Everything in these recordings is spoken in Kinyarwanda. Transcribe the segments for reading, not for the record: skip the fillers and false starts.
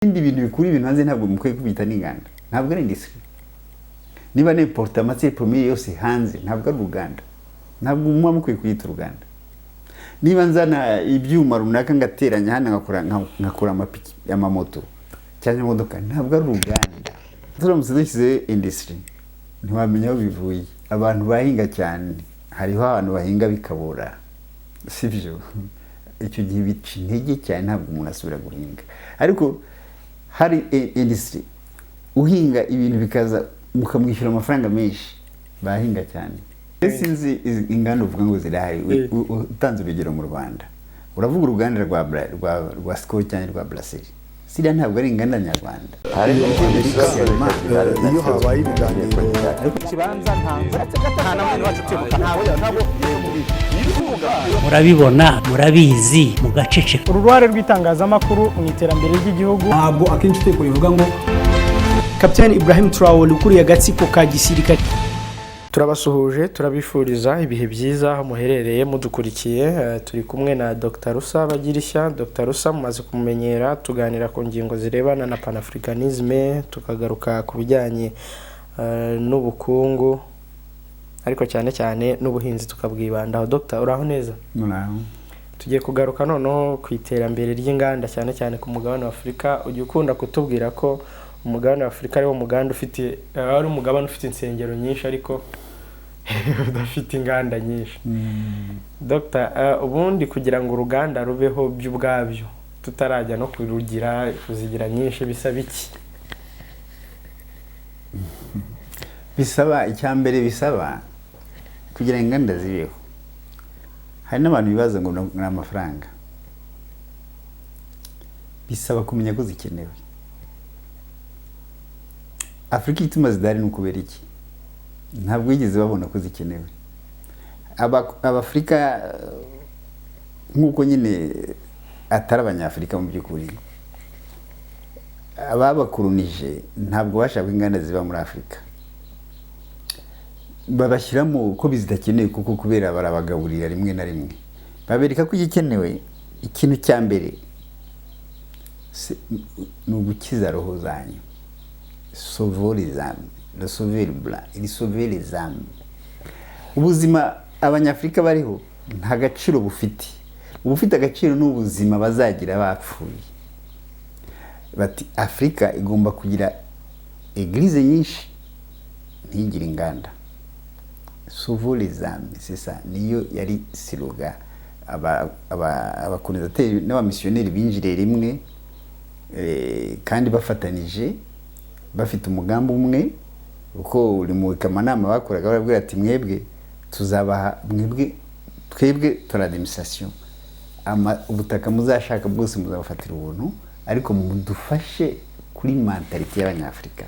Ibindi bintu bikura ibintu hanze ntabwo mukwiye kubyita n'inganda, ntabwo ari industry. Niba n'importa matière première yose hanze, ntabwo ari uruganda, ntabwo muba mukwiye kuyita uruganda. Niba nzana ibyuma runaka ngateranya hano nkakora amapiki, amamoto cyangwa imodoka, ntabwo ari uruganda. Turamutse dushyizeho industry, ntiwamenya aho bivuye. Abantu bahinga cyane, hariho abantu bahinga bikabura, sibyo? Icyo gihe bica intege cyane, ntabwo umuntu asubira guhinga. Ariko hari industry, uhinga ibintu bikaza mukamwishyura amafaranga menshi, bahinga cyane. Sinzi inganda uvuga ngo zirahari. Utanze urugero mu Rwanda, uravuga uruganda rwa Skol cyangwa rwa Brasserie, ziriya ntabwo ari inganda nyarwanda. Iyo habaye ibiganiro Ikibanza nta na mwene wacu utimuka, ntabwo. Murabibona, murabizi, mugaceceka. Uruhare rw'itangazamakuru mu iterambere ry'igihugu. Ntabwo akenshi itegeko rivuga ngo Kapitani Ibrahim Traore ukuriye agatsiko ka gisirikare. Turabasuhuje, turabifuriza ibihe byiza aho muherereye mudukurikiye. Turi kumwe na Dr Rusa Bagirishya. Dr Rusa mumaze kumumenyera, tuganira ku ngingo zirebana na panafricanisme, tukagaruka ku bijyanye n'ubukungu, ariko cyane cyane n'ubuhinzi tukabwibandaho. Dr, uraho neza? Muraho. Tugiye kugaruka noneho ku iterambere ry'inganda, cyane cyane ku mugabane wa Afurika. Ujya ukunda kutubwira ko umugabane wa Afurika ariwo muganda ufite, ari umugabane ufite insengero nyinshi ariko udafite inganda nyinshi. Dr, ubundi kugira ngo uruganda rubeho by'ubwabyo, tutarajya no kurugira kuzigira nyinshi, bisaba iki? Bisaba, icya mbere bisaba kugira ngo inganda zibeho, hari n'abantu bibaza ngo ni amafaranga. Bisaba kumenya ko zikenewe. Afurika ituma zidahari ni ukubera iki? Ntabwo bigeze babona ko zikenewe. Abafurika, nk'uko nyine atari Abanyafurika mu by'ukuri, ababakolonije ntabwo bashaka ko inganda ziba muri Afurika. Babashyiramo ko zidakenewe, kuko kubera barabagaburira, rimwe na rimwe babereka ko igikenewe, ikintu cya mbere ni ugukiza roho zanyu. Sauver les âmes, le sauveur blanc, il sauve les âmes. Ubuzima Abanyafurika bariho nta gaciro bufite. Ubufite agaciro ni ubuzima bazagira bapfuye. Bati Afurika igomba kugira église nyinshi, ntigire inganda. Sauvons les âmes, c'est ça, niyo yari slogan. Abacolonisateurs n'abamisiyoneri binjiriye rimwe, kandi bafatanije, bafite umugambi umwe, kuko uri mu amanama bakoraga barabwira ati: "Mwebwe tuzabaha, mwebwe twebwe tora administration, ubutaka muzashaka bwose muzabufatira ubuntu, ariko mudufashe kuri mentalité y'Abanyafurika."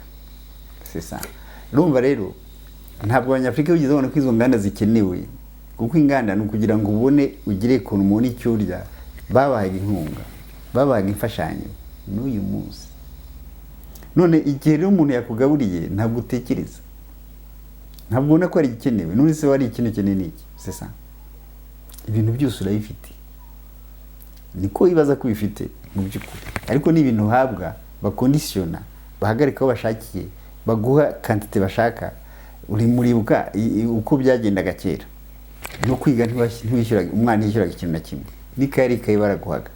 C'est ça. Urumva rero, ntabwo Abanyafurika bigeze babona ko izo nganda zikenewe, kuko inganda ni ukugira ngo ubone, ugire ukuntu ubona icyo urya. Babahaga inkunga, babahaga imfashanyo n'uyu munsi. None igihe rero umuntu yakugaburiye, ntabwo utekereza, ntabwo ubona ko hari igikenewe. None se wari ikintu ukeneye ni iki? C'est ça. Ibintu byose urabifite, niko wibaza ko ubifite mu by'ukuri, ariko ni ibintu uhabwa, bakondisiyona, bahagarika aho bashakiye, baguha quantité bashaka. Uri muribuka uko byagendaga kera, no kwiga ntiwishyuraga, umwana yishyuraga ikintu na kimwe, n'ikayi ari ikayi baraguhaga.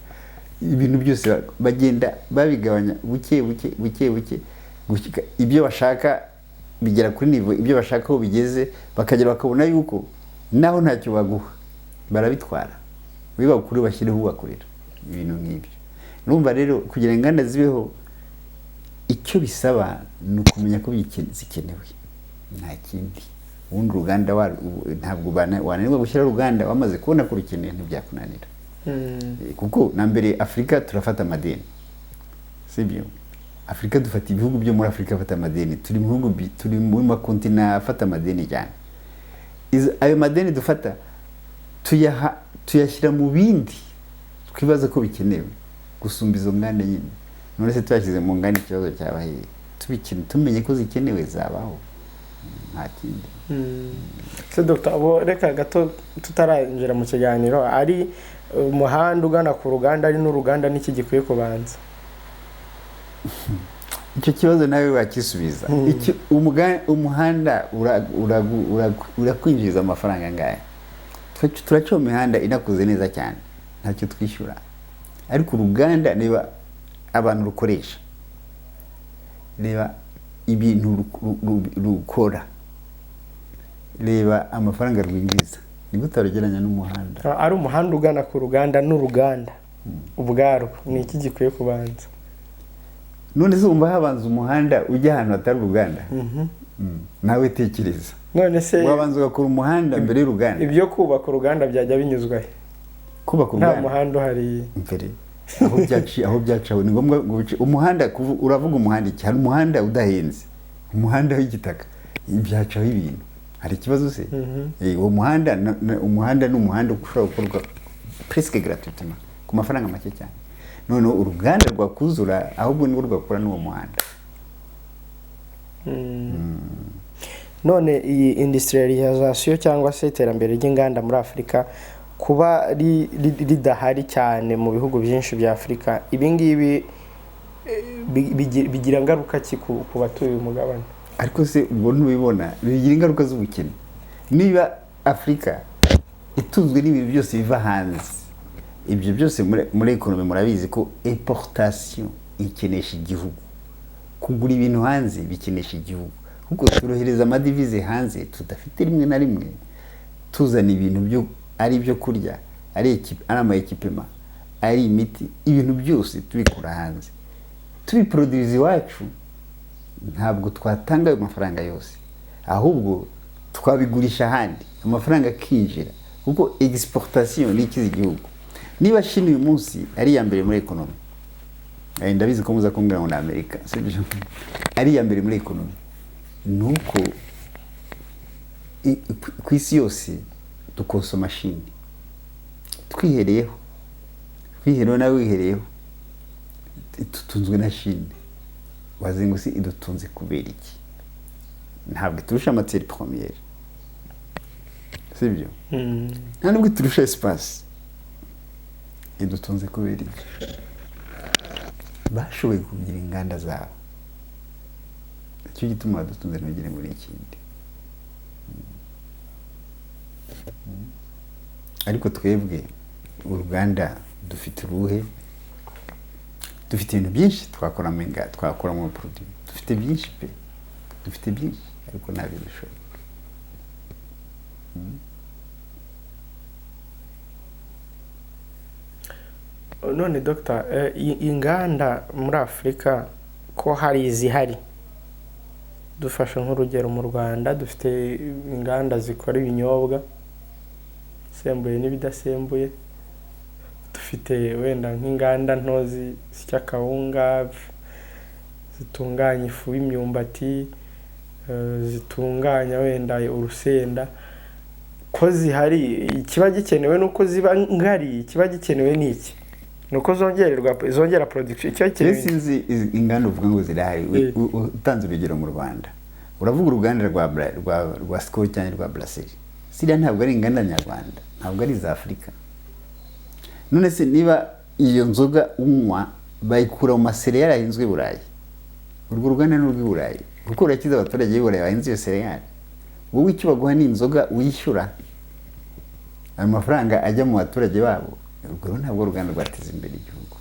Ibintu byose bagenda babigabanya buke buke buke buke, gushyika ibyo bashaka bigera kuri niveau, ibyo bashaka aho bigeze, bakagera bakabona yuko naho ntacyo baguha, barabitwara, biba kuri bashyireho ubakorera ibintu nk'ibyo. Urumva rero, kugira ngo inganda zibeho, icyo bisaba ni ukumenya ko zikenewe, nta kindi. Ubundi uruganda ntabwo wananirwa gushyiraho uruganda wamaze kubona ko rukenewe, ntibyakunanira. Kuko na mbere Afurika turafata amadeni, sibyo? Afurika dufata, ibihugu byo muri Afurika bafata amadeni, turi mu bihugu turi muri makontina afata amadeni cyane. Ayo madeni dufata tuyaha, tuyashyira mu bindi twibaza ko bikenewe gusumba izo nganda nyine. None se tuyashyize mu nganda, ikibazo cyaba hehe? Tubikene, tumenye ko zikenewe, zabaho, nta kindi. Se Dr, abo reka gato tutarinjira mu kiganiro, ari umuhanda ugana ku ruganda, ari n'uruganda, n'iki gikwiye kubanza? Icyo kibazo nawe wakisubiza. Umuhanda urakwinjiriza amafaranga angahe? Turaca mu mihanda inakoze neza cyane, ntacyo twishyura, ariko uruganda, niba abantu rukoresha, reba ibintu rukora, reba amafaranga rwinjiza, ni gute warugereranya n'umuhanda? Ari umuhanda ugana ku ruganda n'uruganda ubwarwo, ni iki gikwiye kubanza? None se wumva habanza umuhanda ujya ahantu hatari uruganda? Nawe tekereza. None se Wabanza ugakora umuhanda mbere y'uruganda? Ibyo kubaka uruganda byajya binyuzwa he? Kubaka Nta uruganda muhanda uhari. Mbere aho byaciye, aho byacawe, ni ngombwa ngo umuhanda. Uravuga umuhanda iki? Hari umuhanda udahenze, umuhanda w'igitaka, byacaho ibintu, hari ikibazo se? Uwo muhanda umuhanda ni umuhanda ushobora gukorwa presque gratuitement, ku mafaranga make cyane. Noneho uruganda rwakuzura, ahubwo nirwo rwakora n'uwo muhanda. None iyi industrialisation cyangwa se iterambere ry'inganda muri Afurika kuba ridahari cyane mu bihugu byinshi bya Afurika, ibi ngibi bigira ngaruka ki ku batuye uyu mugabane? Ariko se ubwo ntubibona? Bigira ingaruka z'ubukene. Niba Afurika itunzwe n'ibintu byose biva hanze, ibyo byose muri économie murabizi ko importation ikenesha igihugu, kugura ibintu hanze bikenesha igihugu, kuko turohereza amadevize hanze tudafite. Rimwe na rimwe tuzana ibintu byo ari ibyo kurya, ari ama équipement, ari imiti, ibintu byose tubikura hanze. Tubiproduza iwacu, ntabwo twatanga ayo mafaranga yose, ahubwo twabigurisha ahandi, amafaranga akinjira, kuko exportation ni ikiza igihugu. Niba Chine uyu munsi ari iya mbere muri économie, ndabizi ko muza kumbwira ngo ni Amerika, sibyo? Ari iya mbere muri économie, ni uko ku isi yose dukonsoma Chine. Twihereyeho, twihereyeho, nawe wihereyeho, tutunzwe na Chine. Waze ngo si idutunze kubera iki? Ntabwo iturusha matière première, sibyo? Nta nubwo iturusha espace. Idutunze kubera iki? Bashoboye kugira inganda zabo, nicyo gituma badutunze. Ntugire muri ikindi. Ariko twebwe uruganda dufite uruhe? Dufite ibintu byinshi twakoramo, twakoramo produit, dufite byinshi pe, dufite byinshi, ariko ntabyo dushoboye. None dogita, inganda muri Afurika ko hari izihari, dufashe nk'urugero mu Rwanda dufite inganda zikora ibinyobwa bisembuye n'ibidasembuye, dufite wenda nk'inganda nto zisya akawunga, zitunganya ifu y'imyumbati, zitunganya wenda urusenda, ko zihari, ikiba gikenewe ni uko ziba ngari? Ikiba gikenewe ni iki? Ni uko zongererwa, zongera production? Ikiba Njye gikenewe ni iki? Sinzi inganda uvuga ngo zirahari. Utanze urugero mu Rwanda, uravuga uruganda rwa Skol cyangwa rwa Brasserie, ziriya ntabwo ari inganda nyarwanda, ntabwo ari iza Afurika. None se niba iyo nzoga unywa bayikura mu macéréales ahinzwe i Burayi, urwo ruganda ni urw'i Burayi, kuko rurakiza abaturage b'i Burayi bahinze iyo céréale. Wowe icyo baguha ni inzoga wishyura, ayo mafaranga ajya mu baturage babo. Urwo rero ntabwo uruganda rwateza imbere igihugu.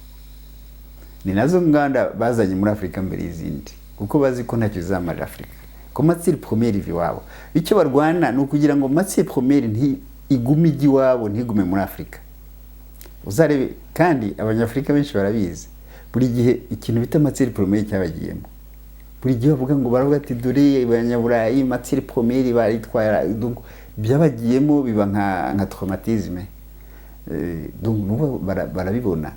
Ni nazo nganda bazanye muri Afurika mbere y'izindi, kuko bazi ko ntacyo zizamarira Afurika, ko matière première iva iwabo. Icyo barwana ni ukugira ngo matière première igume ijya iwabo, ntigume muri Afurika. Uzarebe kandi Abanyafurika benshi barabizi, buri gihe ikintu bita matière première cyabagiyemo. Buri gihe bavuga ngo, baravuga ati: "Dore Abanyaburayi, matière première baritwara." Donc byabagiyemo, biba nka traumatisme. Donc nubo barabibona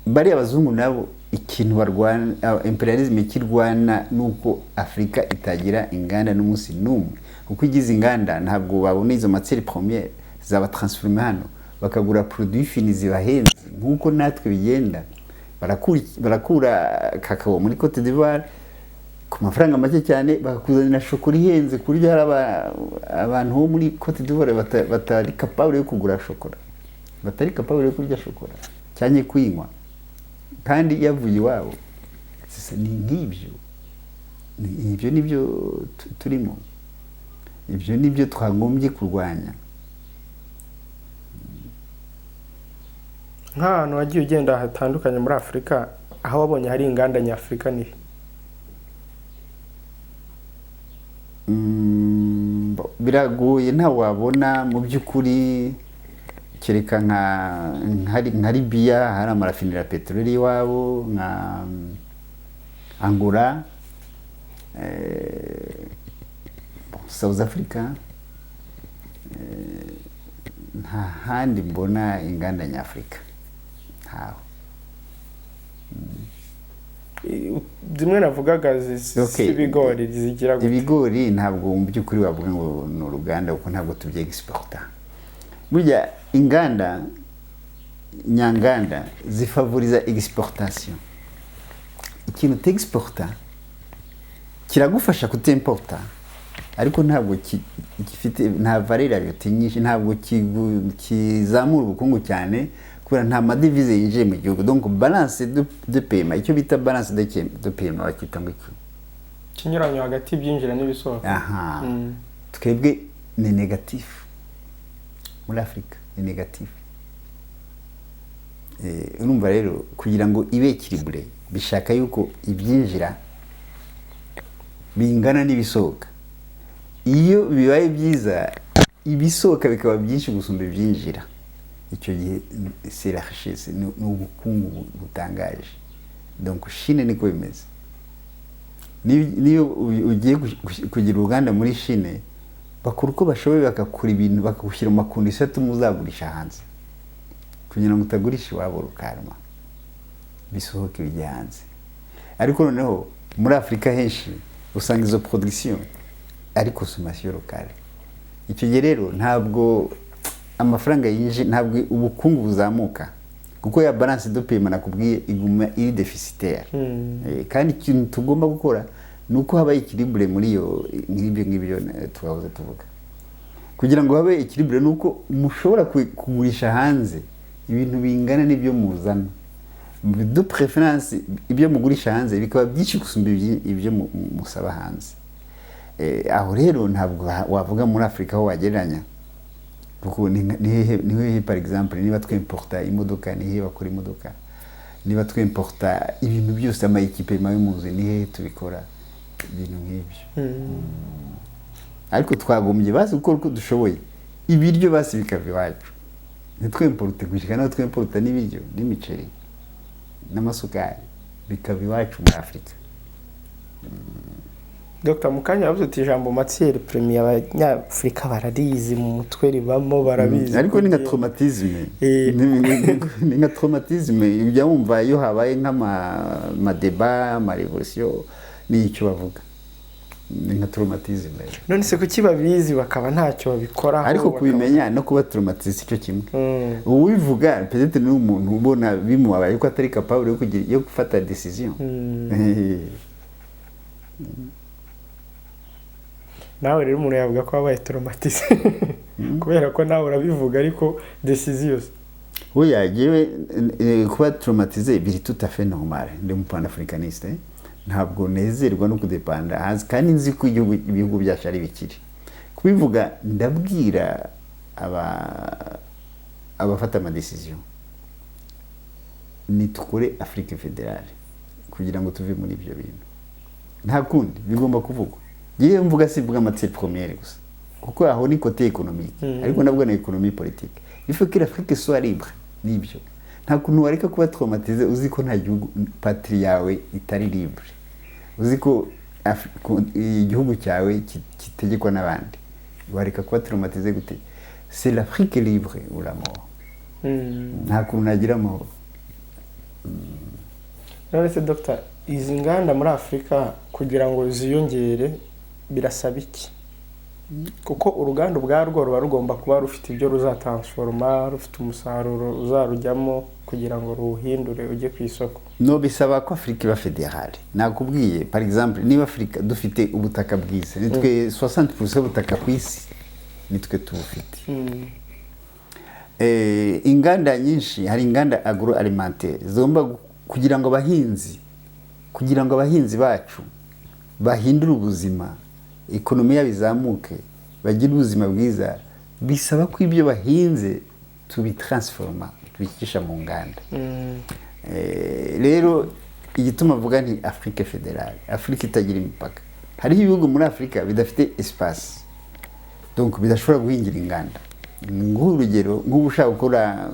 bariya abazungu nabo ikintu barwana, imperialism ikirwana nuko Afurika itagira inganda n'umunsi n'umwe, kuko igize inganda ntabwo babona izo matière première, zaba transformé hano, bakagura produit fini zibahenze, nk'uko natwe bigenda. Barakura kakao muri Cote d'Ivoire ku mafaranga make cyane, bakakuzanira shokora ihenze, ku buryo hari abantu bo muri Cote d'Ivoire batari capable yo kugura shokora, batari capable yo kurya shokora cyangwa kuyinywa, kandi yavuye iwabo. Ni nk'ibyo. Ibyo nibyo turimo, ibyo nibyo twagombye kurwanya. Nk'ahantu wagiye ugenda hatandukanye muri Afurika, aho wabonye hari inganda nyafurika ni he? Biragoye, ntawe wabona mu by'ukuri, kereka nka Libya hari amarafineri ya peteroli iwabo, nka Angola, bon, South Africa, nta handi mbona inganda nyafurika, ntaho. Zimwe navugaga z'ibigori zigira gute? Ibigori ntabwo mu by'ukuri wavuga ngo ni uruganda, kuko ntabwo tubyegisipota. Burya inganda nyanganda zifavoriza exportation. Ikintu utexporta kiragufasha kutemporta, ariko ntabwo gifite, nta valeur ajoutée nyinshi, ntabwo kizamura ubukungu cyane, kubera nta madevize yinjiye mu gihugu. Donc balance de paiement, icyo bita balance de paiement bakita ngo iki? Ikinyuranyo hagati y'ibyinjira n'ibisohoka. Aha. Twebwe ni négatif muri Afurika, ni négatif. Urumva rero, kugira ngo ibe équilibré bishaka yuko ibyinjira bingana n'ibisohoka. Iyo bibaye byiza, ibisohoka bikaba byinshi gusumba ibyinjira, icyo gihe c'est la richesse, ni ubukungu butangaje. Donc Chine niko bimeze. Niyo ugiye kugira uruganda muri Chine, bakora uko bashoboye bagakora ibintu, bakagushyira mu ma conditions atuma uzagurisha hanze, kugira ngo utagurisha iwabo rukarma, bisohoke bijye hanze. Ariko noneho muri Afurika henshi usanga izo production ari consommation locale. Icyo gihe rero ntabwo amafaranga yinjiye, ntabwo ubukungu buzamuka, kuko ya balance de paiement nakubwiye iguma iri déficitaire. Kandi ikintu tugomba gukora ni uko haba équilibre muri iyo, nk'ibyo ngibyo twahoze tuvuga. Kugira ngo habe équilibre ni uko mushobora kugurisha hanze ibintu bingana n'ibyo muzana, de préférence ibyo mugurisha hanze bikaba byinshi gusumba ibyo musaba hanze. Aho rero ntabwo wavuga muri Afurika aho wagereranya, kuko ni hehe, par exemple, niba twimporta imodoka, ni hehe bakora imodoka? Niba twimporta ibintu byose, ama équipements yo mu nzu, ni hehe tubikora? Ibintu nk'ibyo. Ariko twagombye basi gukora uko dushoboye, ibiryo basi bikava iwacu, ntitwimporte gushyika naho twimporta n'ibiryo n'imiceri n'amasukari bikava iwacu muri Afurika. Dr Mukanya, yavuze ati ijambo matière première Abanyafurika bararizi mu mutwe, ribamo, barabizi. Ariko ni nka traumatisme. Ni nka traumatisme. Ujya wumva iyo habaye nk'ama débats, ama révolutions, n'icyo bavuga ni nka traumatisme. None se kuki babizi bakaba ntacyo babikoraho? Ariko kubimenya no kuba traumatisé si cyo kimwe. Uwivuga peut-être ni umuntu ubona bimubabaye ariko atari capable yo gufata décision. Nawe rero umuntu yavuga ko wabaye traumatisé, kubera ko nawe urabivuga ariko décision. Oya, jewe kuba traumatisé biri tout à fait normal. Ndi umu panafricaniste, ntabwo nezerwa no kudepanda hanze, kandi nzi ko ibihugu byacu ari bikiri. Kubivuga, ndabwira abafata ama décisions, nitukore Afrique fédérale kugira ngo tuve muri ibyo bintu. Nta kundi, bigomba kuvugwa. Yewe, mvuga, sivuga matière première gusa, kuko aho ni côté économique, ariko nabwo na économie politique. Il faut que l'Afrique soit libre. Nibyo, nta kuntu wareka kuba traumatisé uzi ko nta gihugu, patrie yawe itari libre, uzi ko igihugu cyawe kitegekwa n'abandi. Wareka kuba traumatisé gute? C'est l'Afrique libre ou la mort. Nta kuntu nagira amahoro. None se Dr, izi nganda muri Afurika kugira ngo ziyongere birasaba iki? Kuko uruganda ubwarwo ruba rugomba kuba rufite ibyo ruzatransforma, rufite umusaruro uzarujyamo kugira ngo ruwuhindure ujye ku isoko. No bisaba ko Afurika iba fédérale. Nakubwiye, par exemple, niba Afurika dufite ubutaka bwiza, nitwe 60% y'ubutaka ku isi nitwe tubufite. Inganda nyinshi, hari inganda agroalimentaire zigomba kugira ngo abahinzi Kugira ngo abahinzi bacu bahindure ubuzima, économie yabo izamuke, bagire ubuzima bwiza, bisaba ko ibyo bahinze tubitransforma, tubicisha mu nganda. Rero igituma mvuga nti Afrique fédérale, Afrique itagira imipaka, hariho ibihugu muri Afurika bidafite espace, donc bidashobora guhingira inganda. Nk'urugero, nk'ubu ushaka gukora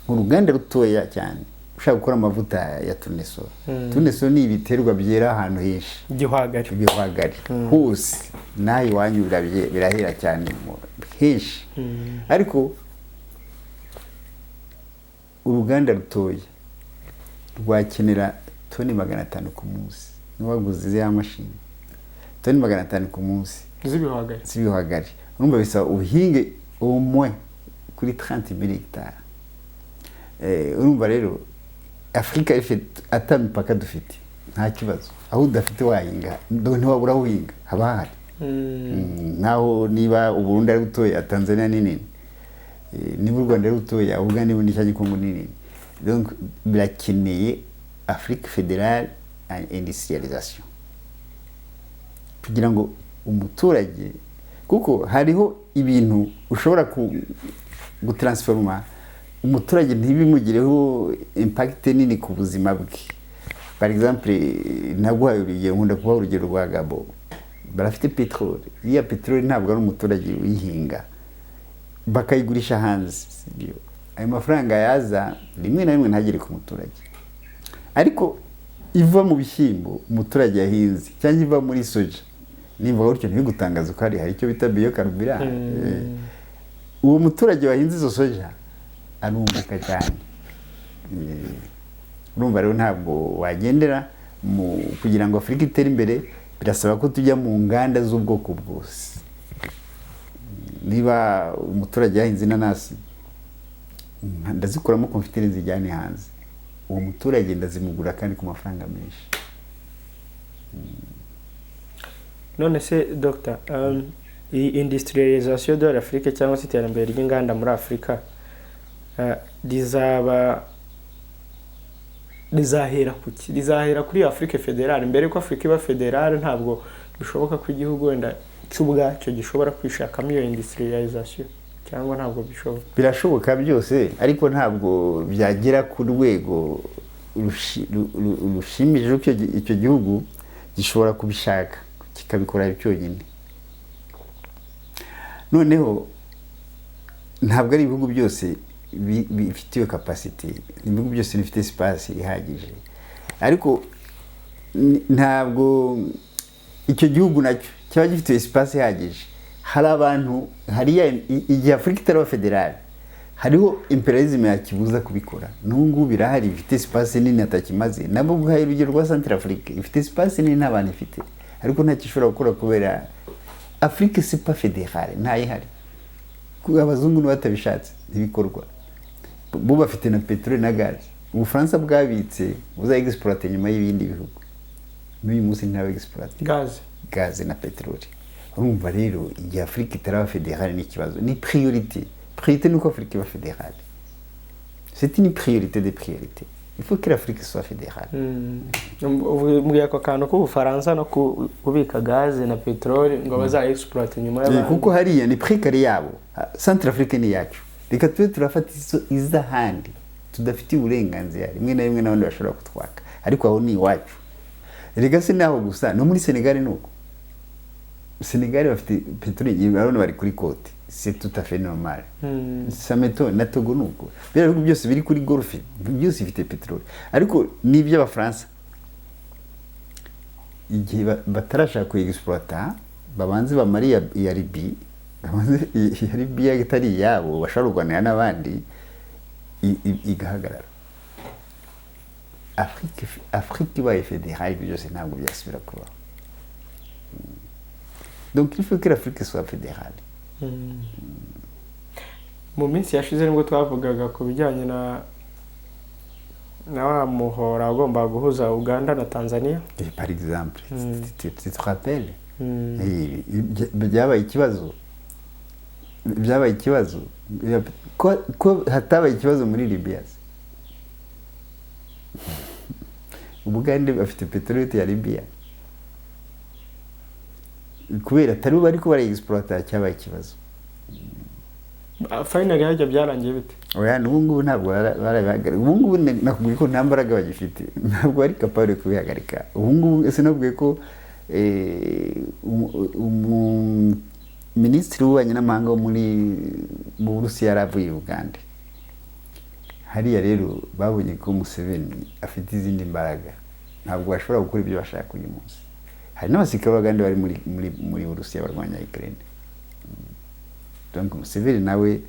uruganda rutoya cyane, ushaka gukora amavuta ya tournesol. Tournesol ni ibiterwa byera ahantu henshi. Igihwagari. Ibihwagari hose, n'aha iwanyu birahera cyane henshi. Ariko uruganda rutoya rwakenera toni 500 ku munsi. Niwaguze ya mashini, toni 500 ku munsi z'ibihwagari. Z'ibihwagari. Urumva bisaba uhinge au moins kuri 30 mille hectares. Urumva rero Afurika ifite, ata mipaka dufite, nta kibazo. Aho udafite wahinga, ntiwabura aho uhinga, haba hahari. Nkaho niba Uburundi ari butoya, Tanzania ni nini. Niba u Rwanda ari rutoya, Uganda ni cyangwa Kongo ni nini. Donc birakeneye Afrique fédérale and industrialisation kugira ngo umuturage, kuko hariho ibintu ushobora gutransforma, umuturage ntibimugireho impact nini ku buzima bwe. Par exemple, naguhaye urugero, nkunda kubaha urugero rwa Gabo. Barafite peteroli. Iya peteroli ntabwo ari umuturage uyihinga, bakayigurisha hanze, sibyo? Ayo mafaranga yaza rimwe na rimwe ntagere ku muturage. Ariko iva mu bishyimbo umuturage yahinze cyangwa iva muri soja, nimba gutyo ntibigutangaza ko hari icyo bita biocarburant. Uwo muturage wahinze izo soja arunguka cyane. Urumva rero ntabwo wagendera mu kugira ngo Afurika itere imbere, birasaba ko tujya mu nganda z'ubwoko bwose. Niba umuturage yahinze inanasi, ndazikuramo confiture nzijyane hanze, uwo muturage ndazimugura kandi ku mafaranga menshi. None se dogita, iyi industrialisation de l'Afrique cyangwa se iterambere ry'inganda muri Afurika, rizaba rizahera ku ki? Rizahera kuri Afrique fédérale? Mbere ko Afurika iba fédérale, ntabwo bishoboka ko igihugu wenda cy'ubwacyo gishobora kwishakamo iyo industrialisation, cyangwa ntabwo bishoboka? Birashoboka byose, ariko ntabwo byagera ku rwego rushimishije. Icyo gihugu gishobora kubishaka kikabikora cyonyine. Noneho ntabwo ari ibihugu byose bifite iyo capacité, ibihugu byose bifite espace ihagije. Ariko ntabwo icyo gihugu nacyo cyaba gifite espace ihagije. Hari abantu hariya, igihe Afurika itaraba fédérale, hariho impérialisme yakibuza kubikora. N'ubu ngubu birahari, bifite espace nini atakimaze. Nabwo guhaye urugero rwa Centrafrique, ifite espace nini, nta bantu ifite, ariko ntacyo ishobora gukora kubera Afrique c'est pas fédérale, ntayihari. Kuko abazungu niba batabishatse ntibikorwa. Bo bafite na peteroli na gaze Ubufaransa bwabitse, buza exploiter nyuma y'ibindi bihugu. N'uyu munsi ntaba exploiter. Gaze. Gaze na peteroli. Urumva rero igihe Afurika itaraba fédérale ni ikibazo, ni priorité. Priorité ni uko Afurika iba fédérale, c'est une priorité des priorités, il faut que l'Afrique soit fédérale. Mbwiye ako kantu k'Ubufaransa no kubika gaze na peteroli ngo baza exploite nyuma y'abandi. Kuko hariya ni pré carré yabo. Centrafrique ni yacu, reka tube turafata iz'ahandi tudafitiye uburenganzira, rimwe na rimwe n'abandi bashobora kutwaka, ariko aho ni iwacu. Reka si naho gusa, no muri Senegal ni uko. Senegal bafite peteroli, urabona bari kuri côte, c'est tout à fait normal. Ça m'étonne. Na Togo ni uko. Biriya bihugu byose biri kuri Golfe byose bifite peteroli, ariko ni iby'Abafaransa. Igihe batarashaka kuyiexploita, babanze bamare iya Libye, babanze iya Libye itari iyabo bashobora kurwanira n'abandi, igahagarara. Afrique ibaye fédérale, ibyo byose ntabwo byasubira kubaho. Donc il faut que l'Afrique soit fédérale. Mu minsi yashize nibwo twavugaga ku bijyanye na wa muhora ugomba guhuza Uganda na Tanzania. Et par exemple, tu te rappelles? Byabaye ikibazo, byabaye ikibazo ko hatabaye ikibazo muri Libya se? Ubugande bafite peteroli ya Libya, kubera atari bo bari ko barayexploita, cyabaye ikibazo. Finally hajya byarangiye bite? Oya, n'ubu ngubu ntabwo barabihagarika. Ubu ngubu nakubwiye ko nta mbaraga bagifite, ntabwo bari capable kubihagarika ubu ngubu. Ese nakubwiye ko minisitiri w'ububanyi n'amahanga wo mu Burusiya yari avuye i Uganda hariya? Rero babonye ko Museveni afite izindi mbaraga, ntabwo bashobora gukora ibyo bashaka uyu munsi. Hari n'abasirikare b'Abagande bari muri Burusiya barwanya Ukraine. Donc Museveni nawe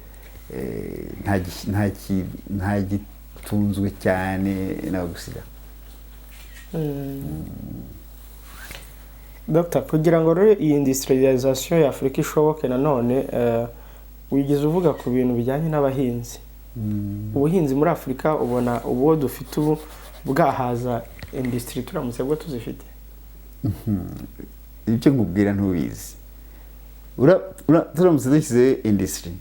nta gitunzwe cyane n'abagusiga. Dr, kugira ngo rero iyi industrialisation ya Afurika ishoboke, nanone wigeze uvuga ku bintu bijyanye n'abahinzi. Ubuhinzi muri Afurika, ubona ubwo dufite ubu bwahaza industry turamutse bwo tuzifite? Ibyo nkubwira ntubizi. Turamutse dushyizeho industry,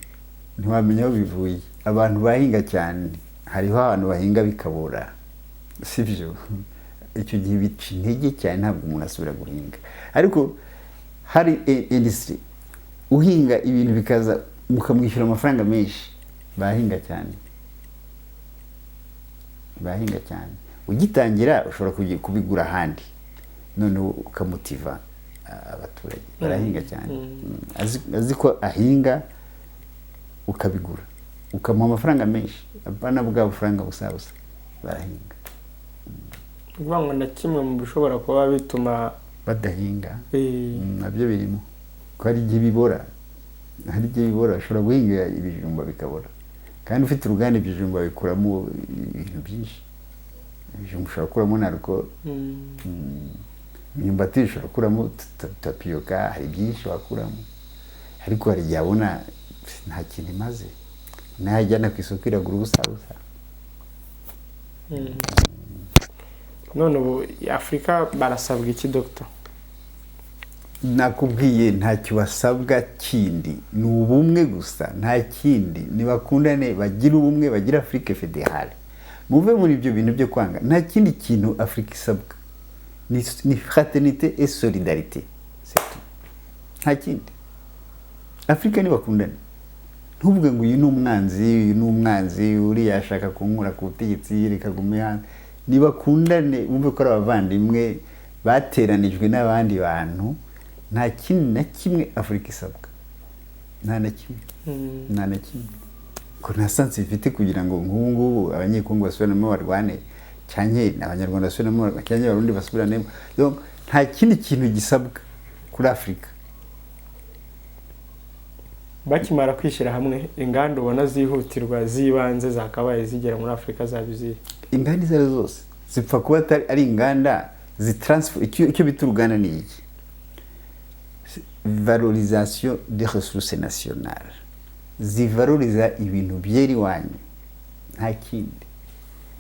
ntiwamenya aho bivuye. Abantu bahinga cyane, hariho abantu bahinga bikabura, sibyo? Icyo gihe bica intege cyane, ntabwo umuntu asubira guhinga. Ariko hari industry, uhinga ibintu bikaza mukamwishyura amafaranga menshi, bahinga cyane, bahinga cyane. Ugitangira ushobora kubigura ahandi, noneho ukamotiva abaturage, barahinga cyane. Azi ko ahinga ukabigura, ukamuha amafaranga menshi, apana bwa bufaranga busa busa, barahinga. Ni ukuvuga ngo na kimwe mu bishobora kuba bituma badahinga nabyo birimo ko hari igihe bibora, hari igihe bibora. Ushobora guhinga ibijumba bikabora, kandi ufite uruganda ibijumba bikuramo ibintu byinshi. Ibijumba ushobora gukuramo na alcool. Imyumbati ushobora gukuramo tapioca, hari byinshi wakuramo. Ariko hari igihe abona nta kintu imaze, nayajyana ku isoko iragura ubusa busa. None ubu Afurika barasabwa iki, Dr? Nakubwiye, ntacyo basabwa kindi, ni ubumwe gusa, nta kindi. Nibakundane, bagire ubumwe, bagire Afrique fédérale, muve muri ibyo bintu byo kwanga. Nta kindi kintu Afurika isabwa, ni fraternité et solidarité, c'est tout, nta kindi. Afurika nibakundane, ntuvuge ngo uyu ni umwanzi, uyu ni umwanzi, uriya ashaka kunkura ku butegetsi, reka gume hanze. Nibakundane, bumve ko ari abavandimwe bateranijwe n'abandi bantu. Nta kindi na kimwe Afurika isabwa, nta na kimwe, nta na kimwe, ko nta sens bifite kugira ngo nk'ubu ngubu Abanyekongo basubiranemo barwane, cyane Abanyarwanda basubiranemo barwane, cyane Abarundi basubiranemo. Donc nta kindi kintu gisabwa kuri Afurika. Bakimara kwishyira hamwe, inganda ubona zihutirwa z'ibanze zakabaye zigera muri Afurika zaba izihe? Inganda izo ari zo zose zipfa kuba atari ari inganda zitransfer. Icyo bita uruganda ni iki? Valorisation des ressources nationales, zivaloriza ibintu byera iwanyu, nta kindi.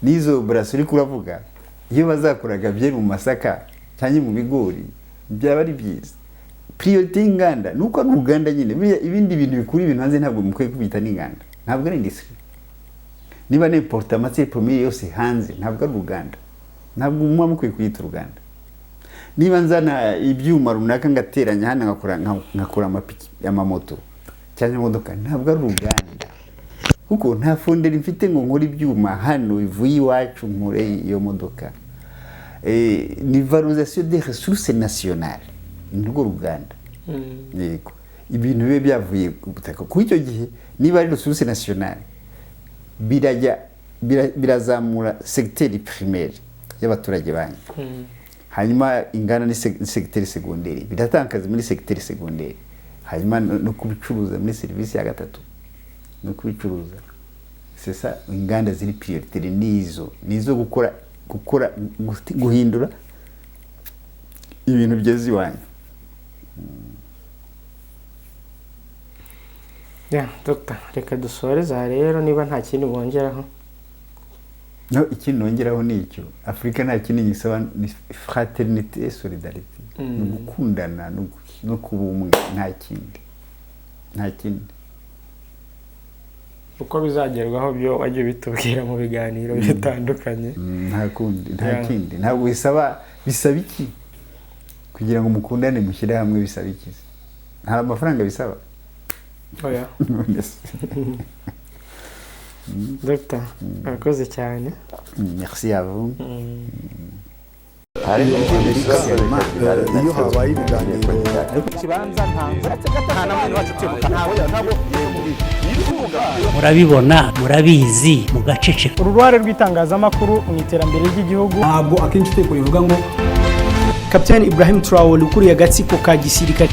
N'izo brasserie uri kuravuga, iyo bazakoraga byeri mu masaka cyangwa mu bigori byaba ari byiza. Priorité y'inganda ni uko ari uruganda nyine. Buriya ibindi bintu bikura ibintu hanze ntabwo mukwiye kubyita n'inganda, ntabwo ari industry. Niba n'importa matière première yose hanze, ntabwo ari uruganda, ntabwo muba mukwiye kuyita uruganda. Niba nzana ibyuma runaka ngateranya hano nkakora amapiki, amamoto cyangwa imodoka, ntabwo ari uruganda, kuko nta fonderie mfite ngo nkore ibyuma hano bivuye iwacu nkore iyo modoka. Ni valorisation des ressources nationales, ni rwo ruganda. Yego, ibintu bibe byavuye ku butaka. Kuko icyo gihe niba ari ressource nationale, birajya birazamura secteur primaire y'abaturage banyu. Hanyuma ingana ni secteur secondaire, biratanga akazi muri secteur secondaire, hanyuma no kubicuruza muri serivisi ya gatatu, no kubicuruza. C'est ça, inganda ziri prioritaire nizo gukora guhindura ibintu bigeze iwanyu. Yeah, Dr, reka dusoreze aha rero niba nta kindi bongeraho. No, ikindi nongeraho ni icyo: Afurika nta kindi gisaba, ni fraternité et solidarité, ni ugukundana no kuba umwe, nta kindi, nta kindi. Uko bizagerwaho byo wajya ubitubwira mu biganiro bitandukanye. Nta kundi, nta kindi. Ntabwo bisaba, bisaba iki kugira ngo mukundane, mushyire hamwe? Bisaba iki? Nta mafaranga bisaba. Oya. None se? Dr, urakoze cyane. Merci à vous. Iyo habaye ibiganiro Ikibanza nta na mwene wacu utibuka, ntawe, ntabwo. Murabibona, murabizi, mugaceceka. Uruhare rw'itangazamakuru mu iterambere ry'igihugu. Ntabwo akenshi itegeko rivuga ngo Kapiteni Ibrahim Traore ukuriye agatsiko ka gisirikare.